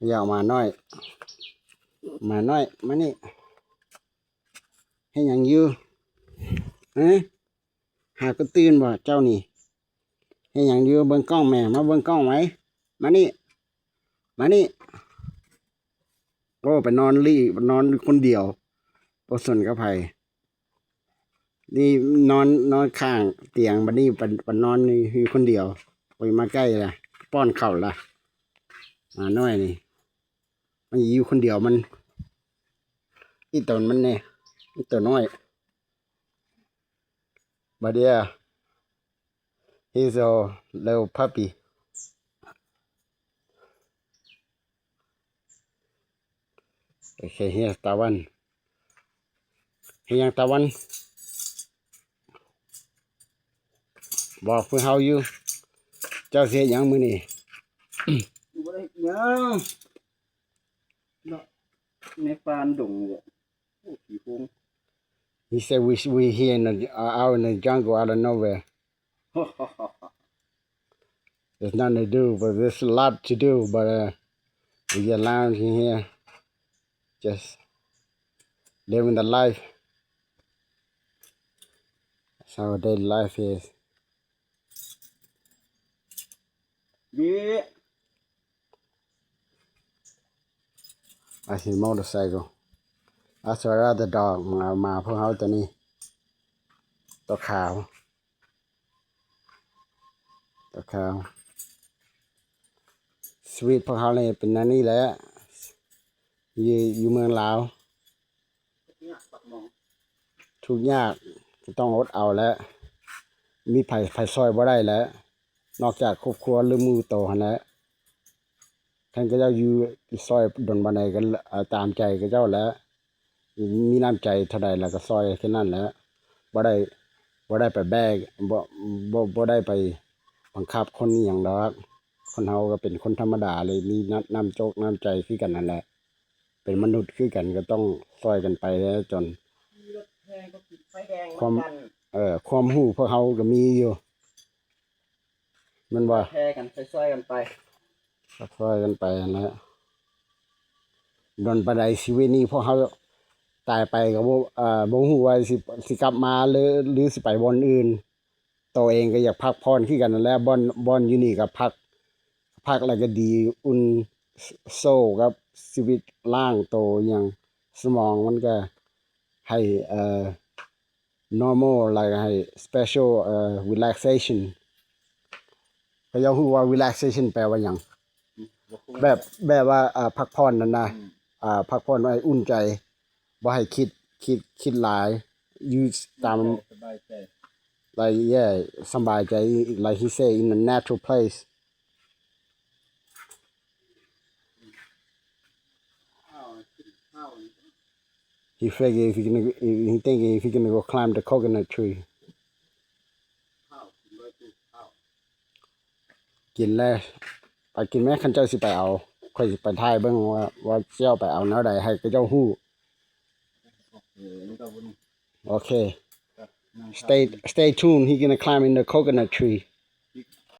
ຢ່າ ໝານ້ອຍ ໝານ້ອຍ ມານີ້ ເຮັດຫຍັງຢູ່? ຮະ? ຫາກໍຕື່ນບໍ່ເຈົ້ານີ້? ເຮັດຫຍັງຢູ່? ເບິ່ງກ້ອງແມ່ ມາເບິ່ງກ້ອງໄວ ມານີ້ ມານີ້. ໂອ້ ໄປນອນລີ້ ໄປນອນຄົນດຽວ ບໍ່ສົນກັບໃຜ. ນີ້ນອນ ນອນຂ້າງຕຽງ ບັດນີ້ໄປ ໄປນອນຢູ່ຄົນດຽວ ບໍ່ມາໃກ້ລະ ປ້ອນເຂົ້າລະ. ໝານ້ອຍນີ້ ມັນຢູ່ຄົນດຽວ ມັນອີ່ຕົນມັນແນ່ ອີ່ຕົວນ້ອຍ. But yeah, he's a little puppy. Okay, here's Tawan. ເຮັດຫຍັງ ຕາວັນ? ບອກພວກເຮົາຢູ່ ເຈົ້າຊິເຮັດຫຍັງມື້ນີ້? ບໍ່ໄດ້ເຮັດຫຍັງ ເລາະໃນປ່າດົງນີ້ແຫຼະ. ໂອ້ ຂີ້ໂພງ. He said we, we here in the, uh, out in the jungle, out of nowhere. There's nothing to do, but there's a lot to do, but, uh, we get lounge in here, just living the life. That's how our daily life is. Yeah. I see motorcycle. That's our other dog. ໝາ ໝາພວກເຮົາຕົວນີ້ ຕົວຂາວ ຕົວຂາວ. ຊີວິດພວກເຮົານີ້ເປັນແນວນີ້ແຫຼະ ຢູ່ ຢູ່ເມືອງລາວ. ທຸກຍາກກໍຕ້ອງອົດເອົາແຫຼະ ມີໃຜ ໃຜຊ່ອຍບໍ່ໄດ້ແຫຼະ ນອກຈາກຄອບຄົວ ຫຼື ໝູ່ໂຕຫັ້ນແຫຼະ. ຄັນເຂົາເຈົ້າຢູ່ຊ່ອຍດົນປານໃດກໍ ເອີ ຕາມໃຈເຂົາເຈົ້າແຫຼະ ມີນ້ຳໃຈເທົ່າໃດແລ້ວກໍຊ່ອຍແຄ່ນັ້ນແຫຼະ. ບໍ່ໄດ້ ບໍ່ໄດ້ໄປແບກ ບໍ່ ບໍ່ ບໍ່ໄດ້ໄປບັງຄັບຄົນອີ່ຫຍັງດອກ. ຄົນເຮົາກໍເປັນຄົນທຳມະດາເລີຍ ມີນ້ຳ ນ້ຳຈົກນ້ຳໃຈຄືກັນນັ້ນແຫຼະ. ເປັນມະນຸດຄືກັນ ກໍຕ້ອງຊ່ອຍກັນໄປແຫຼະ ຈົນ ຂີ່ລົດແຫ່ກໍຕິດໄຟແດງເໝືອນກັນ. ຄວາມ ເອີ ຄວາມຮູ້ພວກເຮົາກໍມີຢູ່ ແມ່ນບໍ່? ແຊກັນ ຊ່ອຍໆກັນໄປ ຊ່ອຍກັນໄປຫັ້ນແຫຼະ. ດົນປານໃດຊີວິດນີ້ ພວກເຮົາຕາຍໄປກໍບໍ່ ເອີ ບໍ່ຮູ້ວ່າຊິ ຊິກັບມາ ຫຼື ຫຼື ຊິໄປບ່ອນອື່ນ. ໂຕເອງກໍຢາກພັກຜ່ອນຄືກັນນັ້ນແຫຼະ ບ່ອນ ບ່ອນຢູ່ນີ້ກໍພັກ ພັກແລ້ວກໍດີ ອຸ່ນໂຊກັບຊີວິດ ລ້າງໂຕຫຍັງ ສະໝອງມັນກໍໃຫ້ ເອີ normal ແລ້ວກໍໃຫ້ special ເອີ relaxation. ເຂົາເຈົ້າຮູ້ວ່າ relaxation ແປວ່າຫຍັງ? ບໍ່ຮູ້ ແບບ ແບບວ່າ ເອີ ພັກຜ່ອນນັ້ນນະ ອືມ ເອີ ພັກຜ່ອນໃຫ້ອຸ່ນໃຈ ບໍ່ໃຫ້ຄິດ ຄິດ ຄິດຫຼາຍ ຢູ່ຕາມ ສະບາຍໃຈ like yeah ສະບາຍໃຈ like he say in a natural place. He figure if he can, he thinking if he can go climb the coconut tree. ກິນແລ້ວ ໄປກິນແມ້ ຄັນເຈົ້າຊິໄປເອົາ ຂ້ອຍຊິໄປຖ່າຍເບິ່ງວ່າ ວ່າເຈົ້າໄປເອົາແນວໃດ ໃຫ້ເຂົາເຈົ້າຮູ້. ໂອເຄ stay, stay tuned, he gonna climb in the coconut tree.